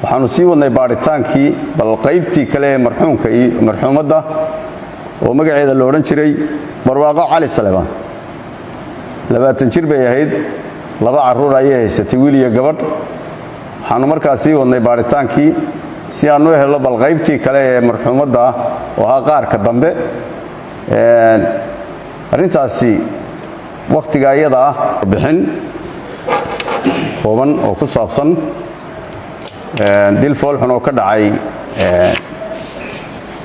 Waxaanu sii wadnay baadhitaankii bal qaybtii kale ee marxuumka iyo marxuumadda oo magaceeda la odhan jiray Barwaaqo Cali Salebaan. 20 jir bay ahayd, laba carruur ayay haysatay, wiil iyo gabadh. Waxaanu markaa sii wadnay baadhitaankii si aanu u helno bal qaybtii kale ee marxuumadda oo ahaa qaarka dambe. Arrintaasi wakhtiga iyada ah bixin kooban oo ku saabsan dil foolxun oo ka dhacay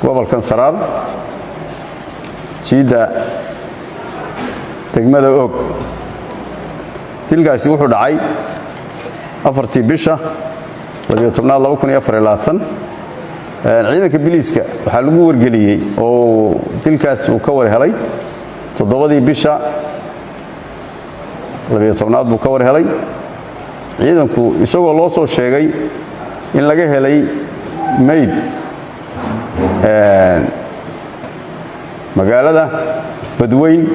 gobolkan Saraar, jiidda degmada Og. Dilkaasi wuxuu dhacay 4-tii bisha 12-aad 2024. Ciidanka biliiska waxaa lagu wargeliyey oo dilkaas uu ka war helay 7-dii bisha 12-aad buu ka war helay ciidanku, isagoo loo soo sheegay in laga helay mayd magaalada Badweyn,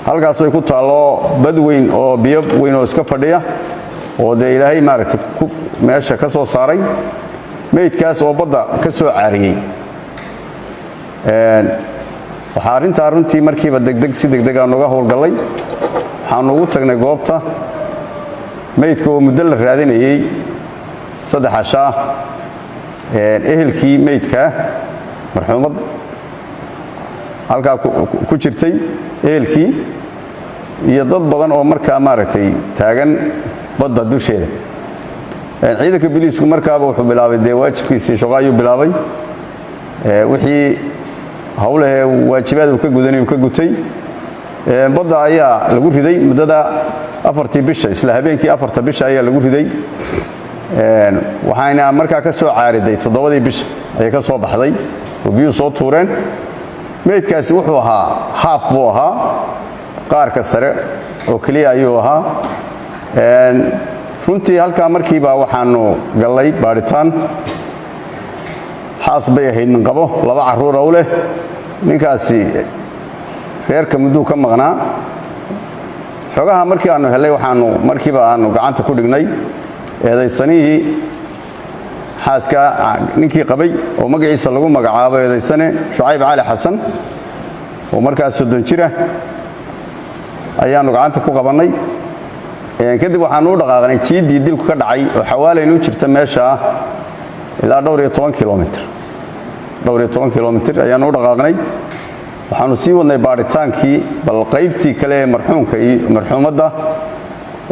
halkaas ay ku taallo badweyn oo biyo weyn oo iska fadhiya oo dee Ilaahay maaragtay meesha ka soo saaray meydkaas oo badda ka soo caariyey. Waxaa arrintaa runtii markiiba degdeg si degdeg aan uga howlgallay. Waxaanu ugu tagnay goobta meydka oo muddo la raadinayey 3 cashaa. Ehelkii meydkaa marxuumad halkaa ku jirtay, ehelkii iyo dad badan oo markaa maaragtay taagan badda dusheeda. Ciidanka biliisku markaaba wuxuu bilaabay dee waajibkiisii shaqo ayuu bilaabay. Wixii howlahee waajibaad uu ka gudanay uu ka gutay. Badda ayaa lagu riday muddada 4-tii bisha, isla habeenkii 4-ta bisha ayaa lagu riday. Waxayna markaa ka soo caariday 7-dii bisha ayay ka soo baxday oo biyuhu soo tuureen. Meydkaasi wuxuu ahaa haaf buu ahaa, qaarka sare oo keliya ayuu ahaa. Runtii halkaa markiiba waxaanu gallay baadhitaan. Xaas bay ahayd, nin qabo, laba carruura u leh. Ninkaasi reerka mudduu ka maqnaa. Xogaha markii aanu hellay, waxaanu markiiba aanu gacanta ku dhignay eedaysanihii xaaska ninkii qabay oo magaciisa lagu magacaabo eedaysane Shucayb Cali Xasan oo markaas 30 jira ayaannu gacanta ku qabannay. Kadib waxaanu u dhaqaaqnay jiiddii dilku ka dhacay oo xawaalayn u jirta meesha ilaa dhowr iyo toban kilomitr. Dhowr iyo toban kilomitir ayaannu u dhaqaaqnay. Waxaanu sii wadnay baadhitaankii bal qaybtii kale ee marxuumka iyo marxuumadda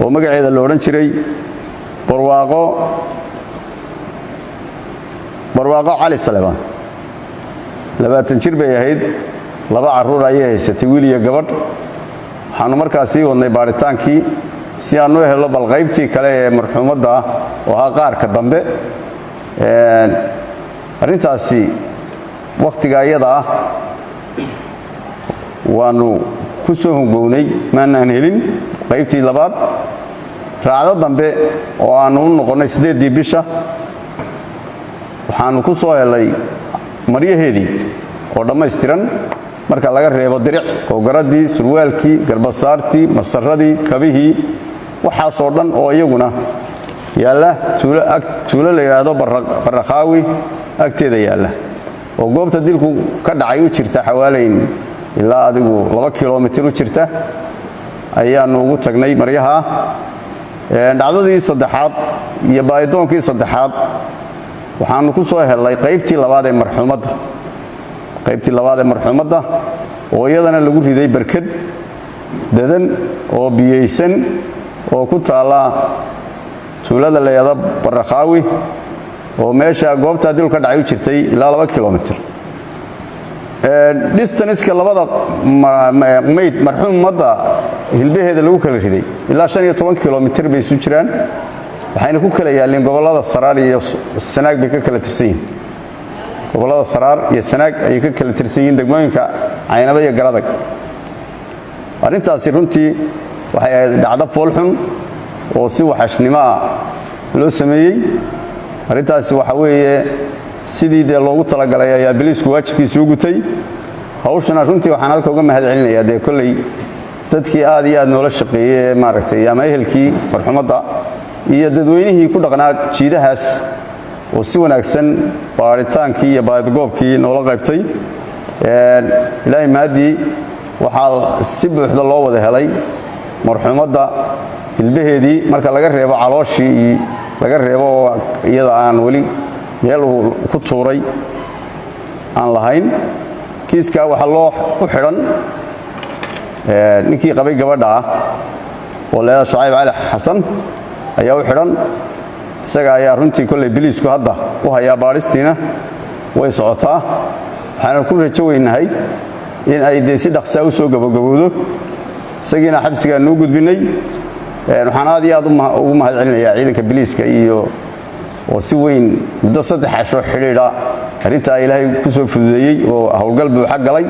oo magaceeda la odhan jiray Barwaaqo Cali Salebaan. 20 jir bay ahayd, laba carruur ayay haysatay, wiil iyo gabadh. Waxaanu markaa sii wadnay baadhitaankii si aanu u helno bal qaybtii kale ee marxuumadda oo ahaa qaarka dambe. Arrintaasi wakhtiga iyada ah waanu ku soo hungownay, maanaan helin qaybtii labaad. Raacdo dambe oo aanu u noqonnay 8-dii bisha, waxaanu ku soo helay maryaheedii oo dhammaystiran marka laga reebo diric, googaradii, surwaalkii, garbasaartii, masaradii, kabihii, waxaasoo dhan oo iyaguna yaalla tuulo la yidhaahdo Barrakhaawi agteeda yaalla oo goobta dilku ka dhacay u jirta xawaalayn ilaa adigu 2 kilomitir u jirta ayaannu ugu tagnay maryaha. Dhacdadii saddexaad iyo baadidoonkii saddexaad waxaannu ku soo hellay qaybtii labaad ee marxuumadda, qaybtii labaad ee marxuumadda oo iyadana lagu riday barkad dadan oo biyaysan oo ku taalla tuulada la yidhaahdo Barrakhaawi oo meesha goobtaa dilku ka dhacay u jirtay ilaa 2 kilomitir. Distance-ka labada mayd marxuumadda hilbaheeda lagu kala riday ilaa 15 kilomitir bay isu jiraan, waxayna ku kala yaalleen gobollada Saraar iyo Sanaag bay ka kala tirsan yihiin. Gobollada Saraar iyo Sanaag ayay ka kala tirsan yihiin, degmooyinka Caynaba iyo Garadag. Arrintaasi runtii waxay ahayd dhacdo foolxun oo si waxashnimoa loo sameeyey. Arrintaasi waxa weeye sidii dee loogu talagalay ayaa biliisku waajibkiisa u gutay. Hawshana runtii waxaan halka uga mahad celinayaa dee kolley dadkii aad iyo aad noola shaqeeyey ee maaragtay ama ehelkii marxuumadda Iyo dadweynihii ku dhaqnaa jiidahaas oo si wanaagsan baaritaankii iyo baadgoobkii noola qaybtay. Ilaahay mahadii, waxaa si buuxda loo wada helay marxuumadda hilbaheedii, marka laga reebo calooshii laga reebo oo iyada aan weli meel uu ku tuuray aan lahayn. Kiiskaa waxaa loo u xidhan ninkii qabay gabadha ah oo leeda Shacayb Cali Xasan ayaa u xidhan. Isaga ayaa runtii kolley biliisku hadda u hayaa, baadhistiina way socotaa. Waxaana ku rajo weynahay in ay dee si dhaqsaa u soo gabogabowdo. Isagiina xabsigaa nuu gudbinnay. Waxaan aad iyo aad ugu mahad celinayaa ciidanka biliiska iyo oo si weyn muddo 3 casho xidhiidha arrintaa Ilaahay ku soo fududeeyey oo howlgal buuxa galay.